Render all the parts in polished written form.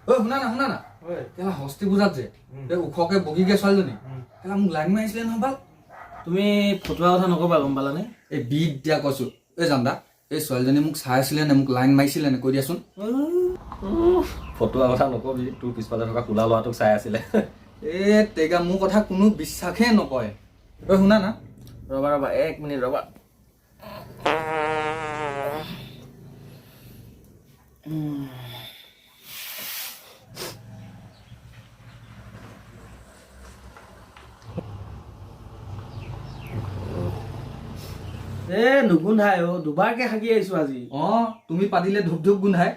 ঐ শুনা না, শুনা না। কেলা হস্তি পূজাত যে এই ওখকে বগীকে ছোৱালীজনী, কেলা মোক লাইন মাৰিছিলে নহয় ভাল। তুমি ফটোৱা কথা নকবা, গম পালানে? এই বিদ্যা কৈছো। এই জানদা, এই ছোৱালীজনী মোক চাই আছিলে নে মোক লাইন মাৰিছিলে নে, কৈ দিয়াচোন। ফটোৱা কথা নকবি, তোৰ পিছফালে থকা কোলা ল'ৰাটোক চাই আছিলে। এই তেগা, মোৰ কথা কোনো বিশ্বাসেই নকৰে। ঐ শুনা না। ৰ'বা ৰ'বা, এক মিনিট ৰ'বা। এ নুগোন্ধাই অ, দুবাৰকে হাগি আহিছো আজি। অ, তুমি পাতিলে ধূপ ধূপ গোন্ধাই।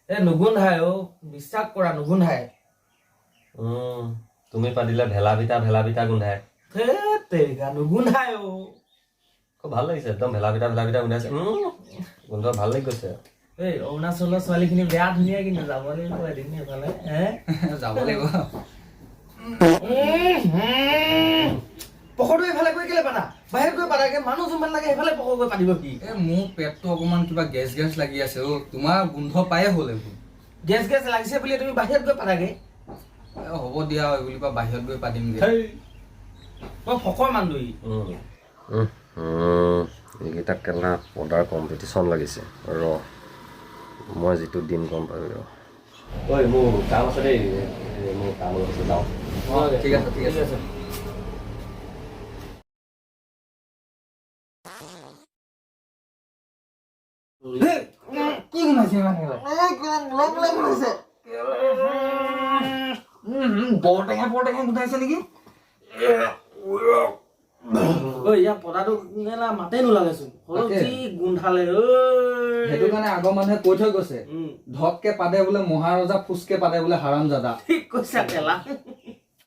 এ নুগোন্ধাই অ, বিশ্বাস কৰা, নুগোন্ধাই। তুমি পাতিলে ভেলা পিঠা ভেলা পিঠা গোন্ধাই। ধেৎ তেৰিকা, নুগোন্ধাই অ। খুব ভাল লাগিছে, একদম ভেলা পিঠা ভেলা পিঠা গোন্ধাইছে। গোন্ধ ভাল লাগি গৈছে। এই অৰুণাচলৰ ছোৱালীখিনি বেয়া ধুনীয়া কিন্তু, যাব লাগিব এদিন সেইফালে হে। যাব লাগিব। পকৰটো এইফালে গৈ কেলে পাতা? বাহিৰত গৈ পাতাগে। মানুহ যোনফালে লাগে সেইফালে পকৰ গৈ পাতিব কি? এ মোৰ পেটটো অকণমান কিবা গেছ গেছ লাগি আছে অ, তোমাৰ গোন্ধ পায়ে হ'ল এইবোৰ। গেছ গেছ লাগিছে বুলি তুমি বাহিৰত গৈ পাতাগে। এ হ'ব দিয়া, এই বুলি কোৱা, বাহিৰত গৈ পাতিমগে। মই ফকৰ মানুহ ই। এইকেইটা কেলা পদাৰ কম্পিটিশ্যন লাগিছে। ৰ, মই যিটো দিম গম পাবি ৰ। ঐ, মোৰ কাম আছে দেই, এই মোৰ কাম অলপ আছে, যাওঁ। অ, ঠিক আছে, ঠিক আছে। কি গোন্ধাইছে ইমান? বৰটেঙা বৰটেঙা গোন্ধাইছে নেকি? ঐ, ইয়াৰ পদাটো কেলা মাতেই নোলালেচোন অলপ। তাকে। যি গোন্ধালে ঐ। সেইটো কাৰণে আগৰ মানুহে কৈ থৈ গৈছে, ঢককে পাদে বোলে মহাৰজা, ফুচকে পাদে বোলে হাৰামজাদা। ঠিক কৈছা কেলা।